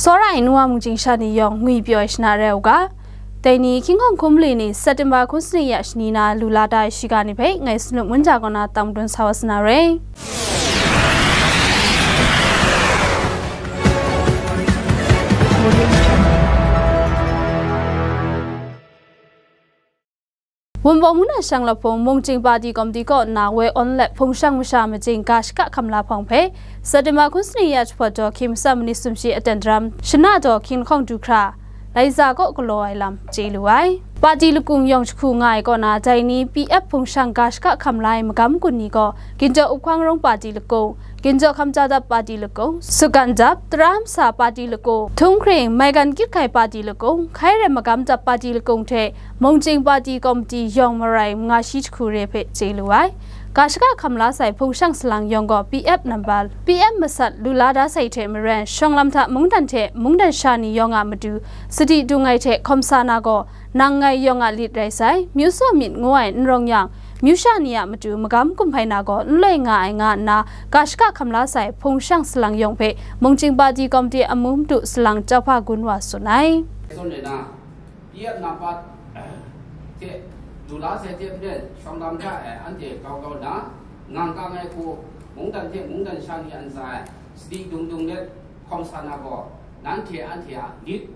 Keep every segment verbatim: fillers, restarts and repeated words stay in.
Tsawra ai nuwa mungchying sha ni yawng ngwi pyaw ai shana rai u ga. Dai ni hkying hkawng hkum li ni September hkun sani ya shani na lu la da ai shiga ni hpe ngai Sanut Munja kaw na tang madun sa wa sa na re. Wunpawng mungdan shang lahpawng mungchying pati komiti kaw nna woi awn let hpung shang masha majing ga shaka hkam la hpawng hpe, September hkun sani ya jahpawt daw hkying masat manit sumshi aten daram shana daw hkying lahkawng du hkra, Laiza kaw galaw ai lam chye lu ai. Pati lakung yawng jahku nga ai kaw na dai ni P F hpung shang ga shaka hkam la ai magam gun ni gaw, Ginjaw Uphkang Rong Pati Lakung, Ginjaw Hkamja Dap Pati Lakung, Sugan Dap, Tara Masa Pati Lakung, Htunghkring, Maigan Kyit Hkai Pati Lakung, Hkairen Magam Dap Pati Lakung hte Mungchying Pati Komiti yawng marai manga shi jahku re hpe chye lu ai. Ga shaka hkam la sai hpung shang salang yawng gaw P F number, P F masat lu la da sai hte maren, shawng lam hta mungdan hte mungdan sha ni yawng a matu sadi dung ai hte hkawm sa na gaw, nang ngai yawng a lit rai sai, myu tsaw myit ngu ai n rawng yang, myu sha ni a matu magam kumhpai na gaw n loi nga ai nga nna, ga shaka hkam la sai hpung shang salang yawng hpe Mungchying Pati Komiti amu madu salang Chyau Hpa Gun Wa tsun ai. Tsun le na, P F nampat hte lu la sai hte maren shawng lam hta e anhte grau grau nna, ngang kang ai hku, mungdan hte mungdan sha ni a ntsa e sadi dung dung let hkawm sa na gaw, nanhte anhte a lit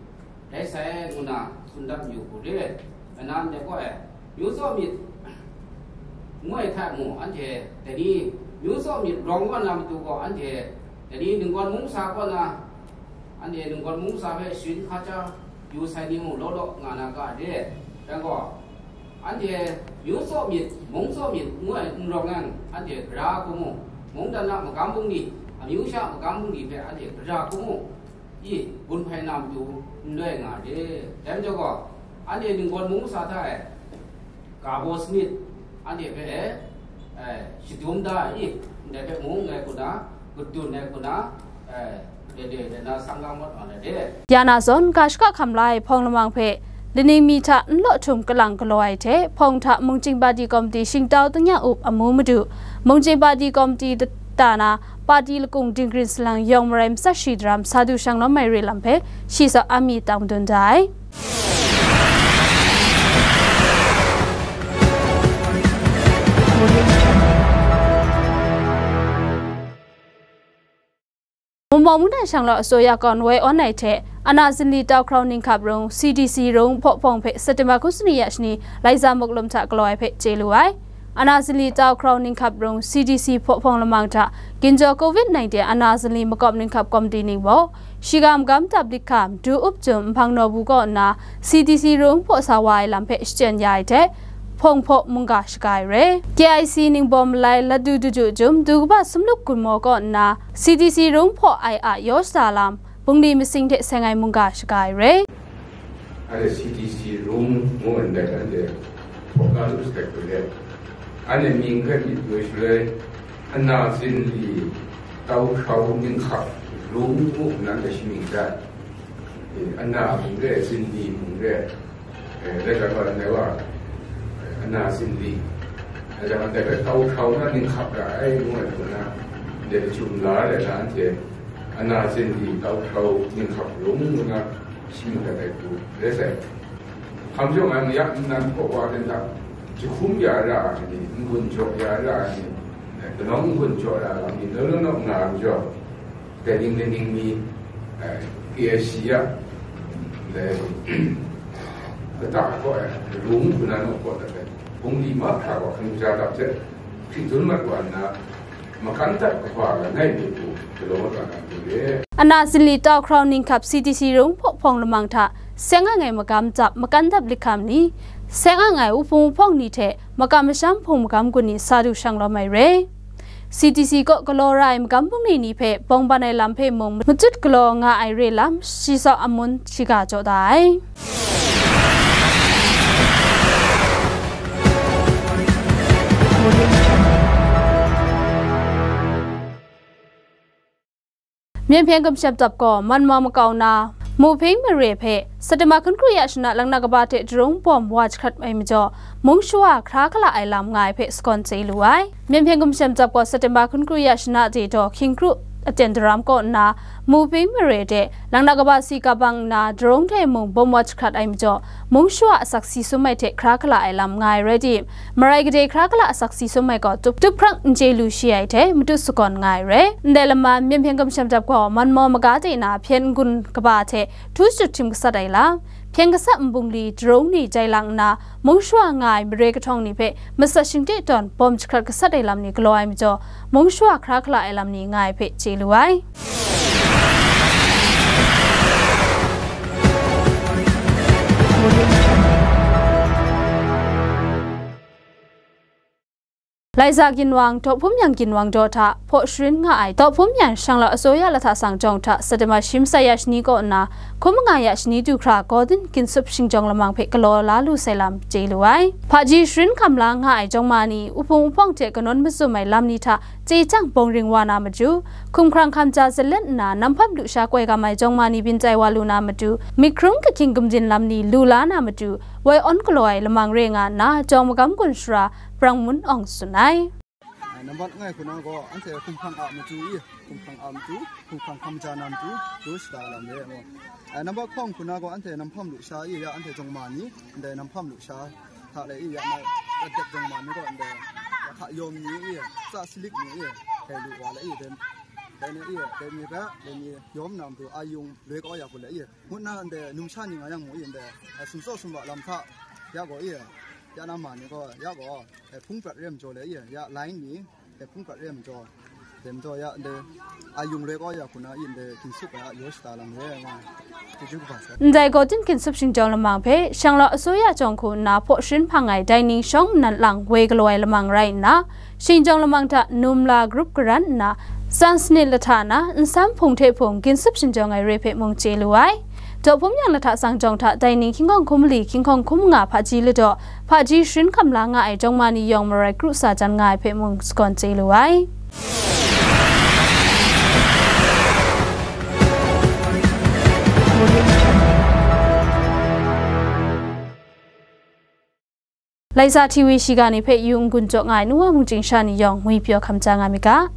rai sai ngu na tsun dat mayu hku re. Kanan de gaw e, myu tsaw myit ngu ai hta mung, anhte dai ni myu tsaw myit rawng wa na matu gaw, anhte dai ni ninggawn mung sa kaw na, anhte ninggawn mung sa hpe sharin hka ja yu sai ni mung law law nga na ga re. Rai gaw, anhte myu tsaw myit, mung tsaw myit ngu ai n rawng yang, anhte gara hku mu, mungdan a magam bungli, amyu sha magam bungli hpe anhte gara hku mu, i, gun hpai na matu n loi nga re. Dai majaw gaw, anhte ninggawn mung sa hta e, ga baw sanit, anhte hpe, eh, shadum da ai i, ndai hpe mung ngai hku na, gadun ai hku na, eh, de de de na sang ga ngut nga na de. Ya na zawn, ga shaka hkam la ai hpawng lamang hpe, laning mi hta n law htum kalang galaw ai hte, hpawng hta Mungchying Pati Komiti Shingtau Tingya Up amu madu, Mungchying Pati Komiti ta na, Pati Lakung Dinggrin Salang yawng marai matsat shi daram sa du shang lawm ai re lam hpe, shi tsawp a mi tang madun da ai. Wunpawng mungdan shang law asuya kawn woi awn ai hte, ana zinli tau hkrau ninghkap rung, C D C rung hpaw hpawng hpe September hkun sani ya shani, Laiza Muklum hta galaw ai hpe chye lu ai. Ana zinli tau hkrau ninghkap rung, C D C hpaw hpawng lamang hta, Ginjaw covid nineteen ana zinli makawp ninghkap komiti ning gaw, shiga magam dap lit hkam, du up jum nhpang naw bu kaw nna, C D C rung hpaw sa wa ai lam hpe shachyen ya ai hte, hpawng hpaw mungga shaga ai re. K I C Ningbaw Malai Ladu Daju Jum, du kaba sumlup gun maw kaw nna, C D C rung hpaw ai a yaw shada lam, bungli masing hte seng ai mungga shaga ai re. Anhte C D C rung ngu ndai anhte hpaw ga lu sagai hku let, anhte mying hpe myit goi shaloi, ana zinli tau hkrau ninghkap rung ngu nna anhte shamying dat. Eh, ana mung re, zinli mung re, eh, dai hkra gaw ndai wa, eh, ana zinli, dai hkra ndai hpe tau hkrau na ninghkap ra ai ngu ai hku na, ndai lachyum la ai na anhte ana zinli tau hkrau ninghkap rung ngu na, shi madat ai hku rai sai. Hkam jaw nga, mayak nnan hpaw wa ten hta, jahkum ya ra ai ni, n-gun jaw ya ra ai ni, eh, kanau n-gun jaw ra ai ni, law law naw nga ai majaw, dai ning dai ning mi, eh, K I C a, dai, lata gaw, eh, rung hku na naw gaw dat ai, bungli mahkra gaw hkring ja dap hte, hkrit dun mat wa nna, makan dap kaba langai mi hku galaw mat wa na hku re. Ana zinli tau hkrau ninghkap C D C rung hpaw hpawng lamang hta, seng ang ai magam dap makan dap lit hkam ni, seng ang ai wuphpung wuhpawng ni hte makam masham hpung magam gun ni sa du shang lawm ai re. C D C kaw galaw ra ai magam bungli ni hpe bawng ban ai lam hpe mung matut galaw nga ai re lam, shi tsawp amun shiga jaw da ai. Myen hpyen gumshem dap gaw, Manmawng makau na, Muhping mare hpe, September hkun kru ya shana lang na kaba hte jarung bawm wa jahkrat ai majaw, mung shawa hkra hkala ai lam nga ai hpe sagawn chye lu ai. Myen hpyen gumshem dap gaw, September hkun kru ya shana de daw hkying kru aten daram kaw nna, Muping mare de, Langna kaba si kabang nna, Darung hte mung bawm wa jahkrat ai majaw, mung shawa asak si sum ai hte hkra hkala ai lam nga ai rai tim, marai gade hkra hkala asak si sum ai gaw tup, tup hprang n chye lu shi ai hte matu sagawn nga ai rai. Ndai lama, Myen Hpyen Kamsham Dap gaw, man maw maga de na hpyen n-gun kaba hte htu shut htim gasat ai lam, hpyen gasat nbungli, Darung ni jai lang nna, mung shawa nga ai mare kahtawng ni hpe masat shingte tawn bawm jahkrat gasat ai lam ni galaw ai majaw, mung shawa hkra hkala ai lam ni nga ai hpe chye lu ai. Laiza ginwang, Dawhpum Yang ginwang daw hta hpaw sharin nga ai Dawhpum Yang Shanglawt Asoya Lahta Sangjawng hta September shi masai ya shani kaw nna, hkum manga ya shani du hkra Golden Ginsup Shingjawng Lamang hpe galaw la lu sai lam chye lu ai. Hpaji sharin hkam la nga ai jawng ma ni, wuphung wuphawng hte kanawn mazum ai lam ni hta chye chyang bawng ring wa na matu, hkumhkrang hkam ja zalet nna, nam hpam lusha koi gam ai jawng ma ni byin tai wa lu na matu, mik hkrung kahkying gumdin lam ni lu la na matu, woi awn galaw ai lamang re nga nna, jawng magam gun shara Brang Mun Awng tsun ai. Ai, nambat langai hku na gaw, anhte hkumhkrang a matu i, hkumhkrang a matu, hkumhkrang hkam ja na matu, du shada lam re ai mu. Ai, nambat hkawng hku na gaw, anhte nam hpam lusha i, ya anhte jawng ma ni, ndai nam hpam lusha hta le i, ya na, ya dep jawng ma ni gaw, ndai, ya hta yawm ni i, tsa silik ni i, hkai lu wa le i, dai, dai ni i, dai ni hpe, dai ni yawm na matu, a yung loi kau ya hku le i, ngut na ndai numsha ni nga yang mu i, ndai, ai, sumtsaw sumba lam hta, ya gaw i, ya na ma ni gaw, ya gaw, ai, hpung prat re ai majaw le i, ya lai ni, ai, hpung prat re ai majaw, dai majaw ya ndai, a yung loi kau ya hku na i, ndai ginsup ai a yaw shada lam re ai nga, chyeju kaba sai. Ndai Golden Ginsup Shingjawng Lamang hpe Shanglawt Asoya jawng hku nna hpaw sharin hpang ai dai ning shawng nnan lang woi galaw ai lamang rai nna, Shingjawng Lamang hta Numla Group karan nna, San Sanit Lahta na, Nsam Hpung hte hpung ginsup shingjawng ai re hpe mung chye lu ai. Dawhpum Yang Lahta Sangjawng hta dai ning hkying hkawng hkum mali, hkying hkawng hkum nga hpaji ladaw, hpaji sharin hkam la nga ai jawng ma ni yawng marai kru sa jan nga ai hpe mung sagawn chye lu ai. Laiza T V shiga ni hpe yu n-gun jaw nga ai nu wa mungchying sha ni yawng ngwi pyaw hkam ja nga myit ga.